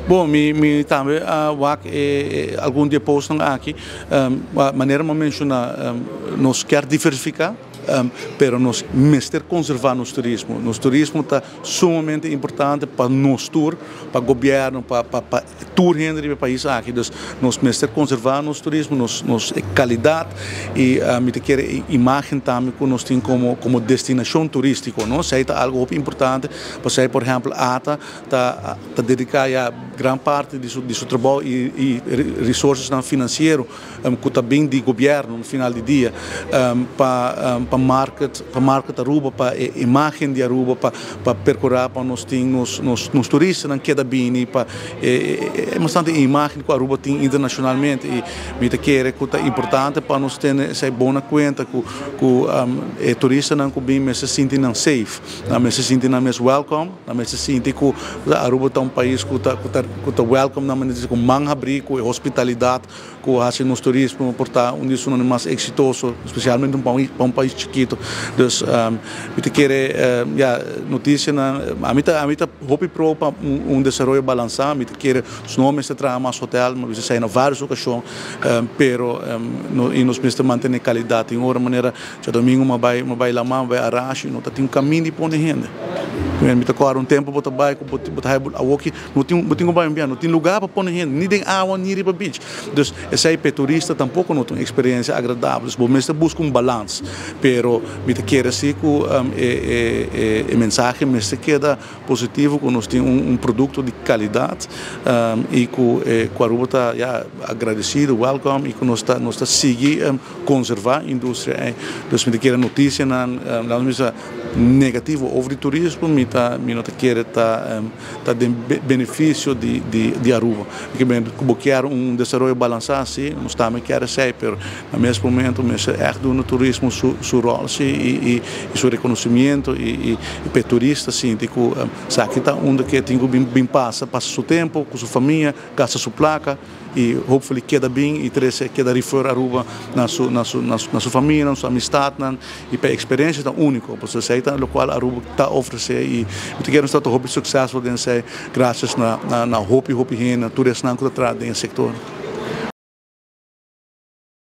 Bon, mi tambe a wak e algun di e postnan aki. Manera mi a menciona, nos kier diversifica, pero nos mester conserva nos turismo. Nos turismo ta sumamente importante pa nos tur, pa gobierno, pa tur hende di e pais aki. Dus nos mester conserva nos turismo, nos calidad y mi ta kere imagen tambe cu nos tin como destinacion turistico, no? Esey ta algo hopi importante, pasobra, por ehempel, ATA ta dedica ya gran parte di su trabou y resources financiero cu ta bin di gobierno no final di dia pa market Aruba, pa imagen di Aruba, pa percura pa nos tin nos turistanan keda bini, pa e bastante imagen cu Aruba tin internacionalmente. Y mi ta kere cu ta importante pa nos tene esey bon na cuenta cu e turistanan cu bin mester sinti nan safe, nan mester sinti nan mes welcome, nan mester sinti cu Aruba ta un pais cu ta welcome nan, manera cu man habri, cu hospitalidad, cu haci nos turismo por ta un di e mas exitoso, especialmente pa un pais chikito. Dus mi ta kere, ja, noticianan, ami ta hopi pro pa un desaroyo balansa. Mi ta kere no mester traha mas hotel, mas esey na varios ocasion, pero no, y nos mester mantene calidad. Tin ora, manera diadomingo m'a bay lama, m'a bay Arashi, no tin caminda di pone hende. Mi ta corda un tempo bo ta bay cu bo ta awoki no tin bay no tin lugar pa pone hende, ni den awa ni riba beach. Dus esey pa turista tampoco no ta un experiencia agradabel. Dus bo mester busca un balance, pero mi ta kere si cu e mensahe mester keda positivo, cu nos tin un producto di calidad y cu Aruba ta, ja, agradecido, welcome y cu nos ta sigui conserva e industria. Dus mi ta kere noticianan negativo over di turismo, mi no ta kere ta den beneficio di Aruba. Cu kier un desaroyo balansa, si, nos tambe kier esey, pero na mes momento, mester echt duna turismo su rol, si, y su reconocimento y pa turista sinti cu esaki ta unda cu tin cu bin pasa su tempo cu su famia, gasta su placa y hopefully keda bin y trece, keda refer Aruba na su famia, na su amistad y pa experiencia ta unico, pasobra esey ta locual Aruba ta ofrece y mi ta kere ta hopi successful den esey, gracias na hopi hopi hende, tur esnan cu ta den e sector.